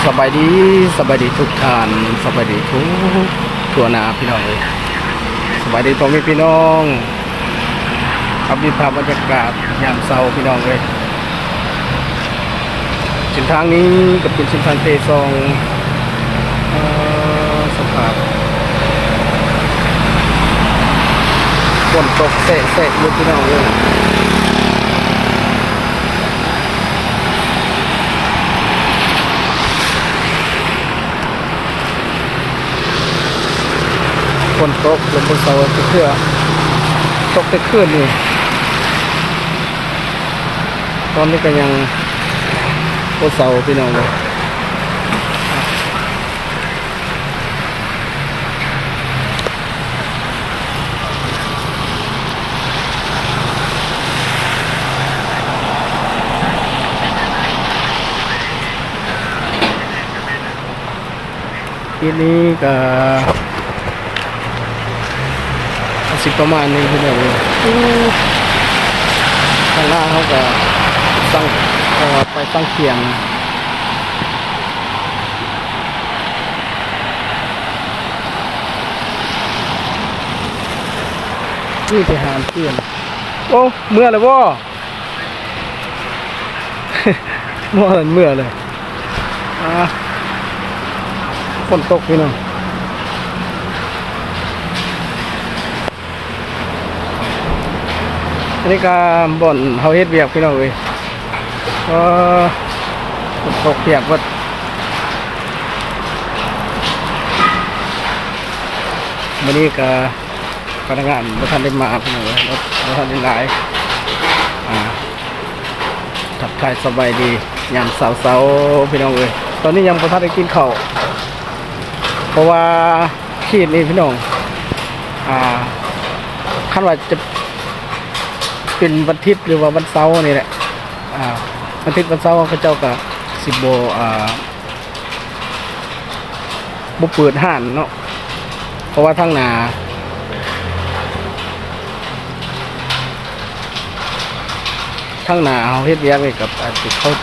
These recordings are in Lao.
ສະບາຍດີ ສະບາຍດີທຸກທ່ານ ສະບາຍດີທຸກທົ່ວໜ້າພີ່ນ້ອງເອີຍ ສະບາຍດີພໍ່ແມ່ພີ່ນ້ອງ ອັບເດດພາບບັນຍາກາດຍາມເຊົ້າພີ່ນ້ອງເອີຍ. ເສັ້ນທາງນີ້ກໍເປັນເສັ້ນທາງເຕຊ່ອງ ເອີ ສະພາບຝົນຕົກແຊະໆຢູ່ພີ່ນ້ອງເອີຍ. ຝົນຕົກ ແລ້ວບໍ່ເຊົາຈັກເທື່ອ ຕົກແຕ່ຄືນນີ້ ຕອນນີ້ກໍຍັງບໍ່ເຊົາພີ່ນ້ອງເອີຍ. ຄລິບນີ້ກໍຊິປະມານນີ້ພີ່ນ້ອງເອີຍ. ທາງໜ້າເຮົາກໍສັງ ເອີ ໄປສັງຂຽງ ນີ້ໄປຫານປ່ຽນ. ໂອ້ ເມື່ອແລ້ວບໍ່? ບໍ່ທັນເມື່ອເລີຍ ອ່າ ຝົນຕົກພີ່ນ້ອງ. ອັນນີ້ກໍບ່ອນເຮົາເຮັດວຽກພີ່ນ້ອງເອີຍ ເອີ ຝົນຕົກປຽກເບິດ. ມື້ນີ້ກໍພະນັກງານບໍ່ທັນໄດ້ມາພີ່ນ້ອງເອີຍ ບໍ່ທັນໄດ້ຫຼາຍ ອ່າ ທັກທາຍສະບາຍດີຍາມເຊົ້າໆ ພີ່ນ້ອງເອີຍ. ຕອນນີ້ຍັງບໍ່ທັນໄດ້ກິນເຂົ້າ ເພາະວ່າ ຂີດນີ້ພີ່ນ້ອງ ອ່າ ຄັນວ່າຈະເປັນວັນທິດ ຫຼືວ່າວັນເສົານີ້ແຫຼະ ອ່າ ວັນທິດວັນເສົາເຂົາເຈົ້າກໍຊິບໍ່ ອ່າ ບໍ່ເປີດຮ້ານເນາະ ເພາະວ່າທາງໜ້າ ທາງໜ້າເຮົາເຮັດວຽກນີ້ກໍອາດຈະເຂົາ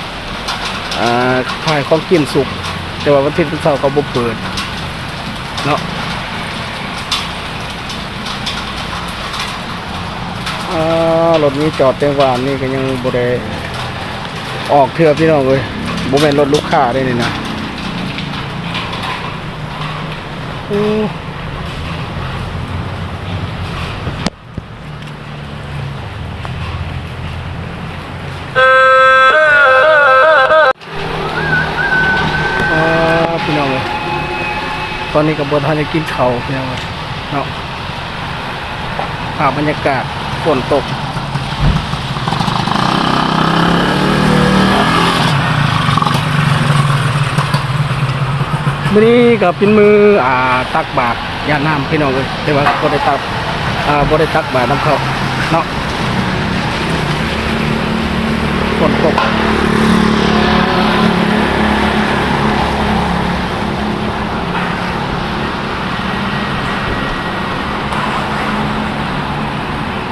ອ່າ ຂາຍຂອງກິນສຸກ ແຕ່ວ່າວັນທິດວັນເສົາເຂົາບໍ່ເປີດເນາະ. ອ່າ ລົດນີ້ຈອດແຕ່ວານນີ້ກໍຍັງບໍ່ໄດ້ອອກເທື່ອພີ່ນ້ອງເອີຍ ບໍ່ແມ່ນລົດລູກຄ້າເດ້ນີ້ນະ. ໂອ້ ອ່າ ພີ່ນ້ອງເອີຍ ຕອນນີ້ກໍບໍ່ທັນໄດ້ກິນເຂົ້າພີ່ນ້ອງເອີຍເນາະ. ພາບບັນຍາກາດຝົນຕົກ ມື້ນີ້ກໍເປັນມື້ ອ່າ ຕັກບາດຢາດນ້ຳພີ່ນ້ອງເອີຍ ແຕ່ວ່າບໍ່ໄດ້ຕັກ ອ່າ ບໍ່ໄດ້ຕັກບາດນຳເຂົາເນາະ. ຝົນຕົກ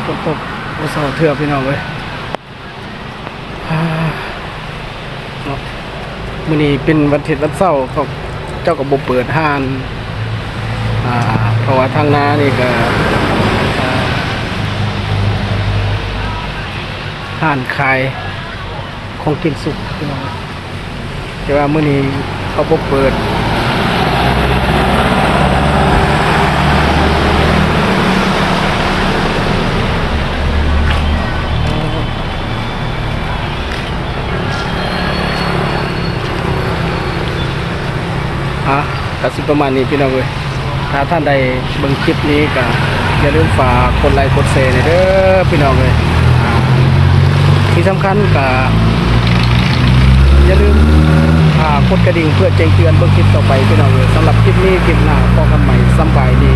ຝົນຕົກບໍ່ເຊົາເທື່ອພີ່ນ້ອງເອີຍ. ເນາະ ມື້ນີ້ເປັນວັນທິດວັນເສົາ ເຂົາເຈົ້າກໍບໍ່ເປີດຮ້ານ ອ່າ ເພາະວ່າທາງໜ້ານີ້ກໍ ອ່າ ຮ້ານຂາຍຂອງກິນສຸກພີ່ນ້ອງ. ແຕ່ວ່າມື້ນີ້ເຂົາບໍ່ເປີດ ອ່ະ ກໍຊິປະມານນີ້ພີ່ນ້ອງເອີຍ. ຖ້າທ່ານໃດເບິ່ງຄລິບນີ້ກໍຢ່າລືມຝາກກົດໄລກົດແຊແດ່ເດີພີ່ນ້ອງເອີຍ. ອ່າ ທີ່ສຳຄັນກໍຢ່າລືມ ອ່າ ກົດກະດິ່ງເພື່ອແຈ້ງເຕືອນເບິ່ງຄລິບຕໍ່ໄປພີ່ນ້ອງເອີຍ. ສຳລັບຄລິບນີ້ ຄລິບໜ້າພໍ້ກັນໃໝ່. ສຳບາຍດີ.